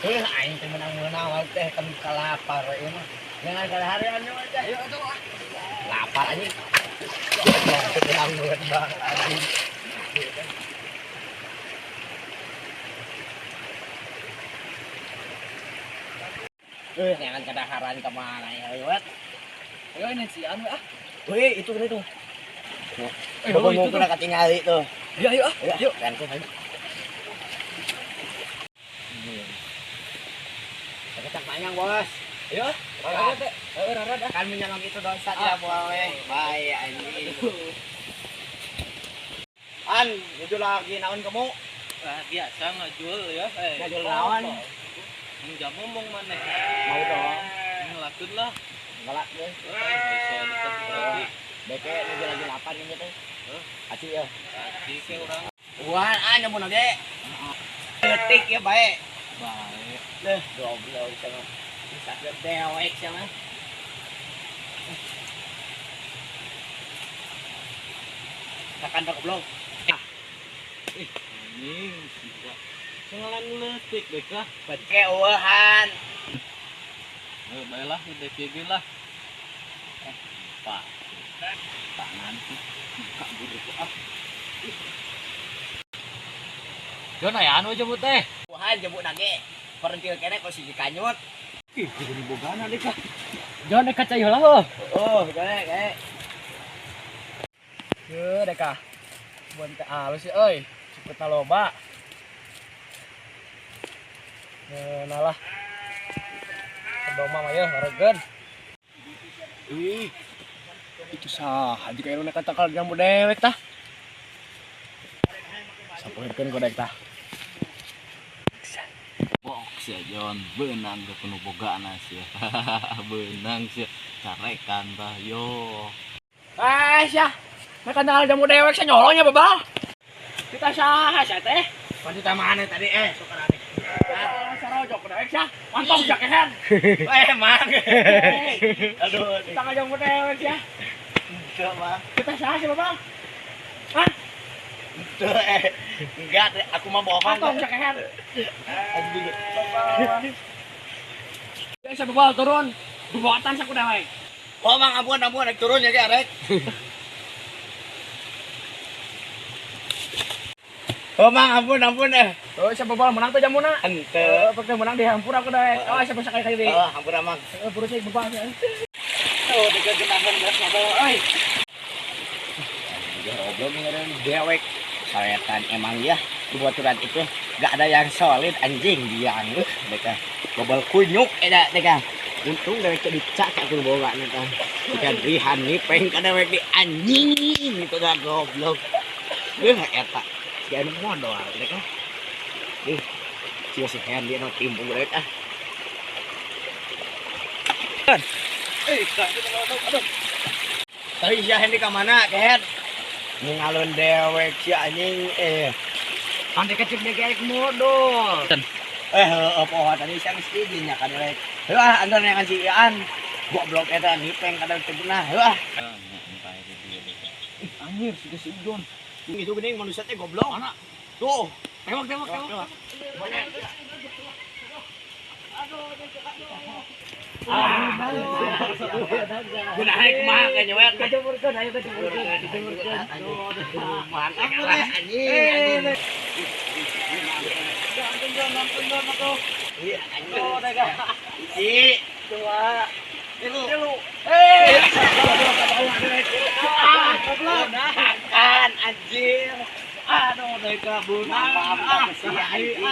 Aing teh menang-menang teh kan kalapar ieu mah. Jangan kalaharian mah teh. Ayo atuh ah. Lapar anjing. Menang banget anjing. Jangan kadaharan kemana ya, lewat. Ayo ini si anu ah. Wih, itu kan itu. Eh, Bapak itu mau tuh. kena ketinggali tuh. Ayo ayo ah. Ayo, Yuk. kan tuh, ayo. Kecap panjang, Bos. Ayo ah. Rara. Rara teh. Ayo rara dah. Kan menyalong itu dosa tidak boleh. Baik, anjing. An, itu lagi naon kamu? Wah, biasa ngajual ya. Eh. Ngajual naon? Jamu mong mana? Mau dong. Ngelakun lah. Ngelak deh. Eh, bisa dekat berarti. Beke ini lagi lapar ini teh. Hah? Aci ya. Aci ke orang. Wah, an nyamun oge. Detik ya baik. Baik. Deh, goblok sama. Bisa dewek sama. Tekan dah goblok. Anjing, sisa. Sengalan leutik deh kah? Beke eueuhan. Eh, baiklah, udah kayak lah. Eh, Pak. Tangan sih. Buka buruk ah. Jon aya anu jemput teh. Eueuhan jemput nage. Perentil kene kok si kanyut. Ih, jadi bogana deh kah. Jon dek kaca heula heuh. Oh, kayak kayak. Ye dek ah. Buan teh alus sih euy. Cepetna loba. Nah lah. Kedoma mah yeuh ngaregeun. Ih. Itu sah, jika anu nekan tangkal jambu dewek tah. Sapoekeun kodek tah. Box ya Jon, benang ke penuh bogana sih. Benang sih, carekan tah yo. Eh, sia. Nekan tangkal jambu dewek sia nyolongnya babal. Kita sah sia teh. Wanita mana tadi eh sok rame. Sarojok dewek sia. Mantong jakehan. Eh, mang. Aduh, Tangkal jambu dewek sia. enggak, Mang. Kita sah sia babal. Hah? Enggak, eh. Enggak, aku mah bohong. Mantong jakehan. Anjing. Ya sia babal turun. Buatan saku dewek. Oh, Mang, ampun, ampun, rek turun ya, ge, rek. Oh, Mang, ampun, ampun eh. Oh, sia babal menang teh jamuna. Henteu. Eh, pakai menang di hampura aku dewek. Oh, sia bisa kali-kali. Oh, ampun, Mang. Eh, buru sih babal sia. Oh, dekat genahan geus ngobrol euy. Goblok ngeureun dewek. Sawetan emang ya baturan itu gak ada yang solid anjing biang mereka gobel kunyuk eta deka. Untung dewek teh dicak aku bawa neta. Jika rihan nipeng ka dewek di anjing itu dah goblok. Eta si anu modal deka. Si si Hendy anu timbung dewek ah. Eh, kak, aduh. Tapi si Hendy ka mana kehet? Ngalun dewek si anjing eh. Ante kecil dewek modal. Eh, heueuh poho tadi sia geus izin nya ka dewek. Heuh ah, antar neangan si Ian. Goblok eta nipeng ka dewek teh beunah. Heuh ah. Anjir, si si Jon. Itu geuning manusia teh goblok. Mana? Tuh. Tembak, tembak, tembak. Gunah kumaha ka nyewet. Kecemurkeun, ayo kecemurkeun, kecemurkeun. Mantap anjing. Anjing. Iya, anjing. Hiji, dua, tilu. Eh, Makan anjir. aduh, deka bunang. Maaf, anjing.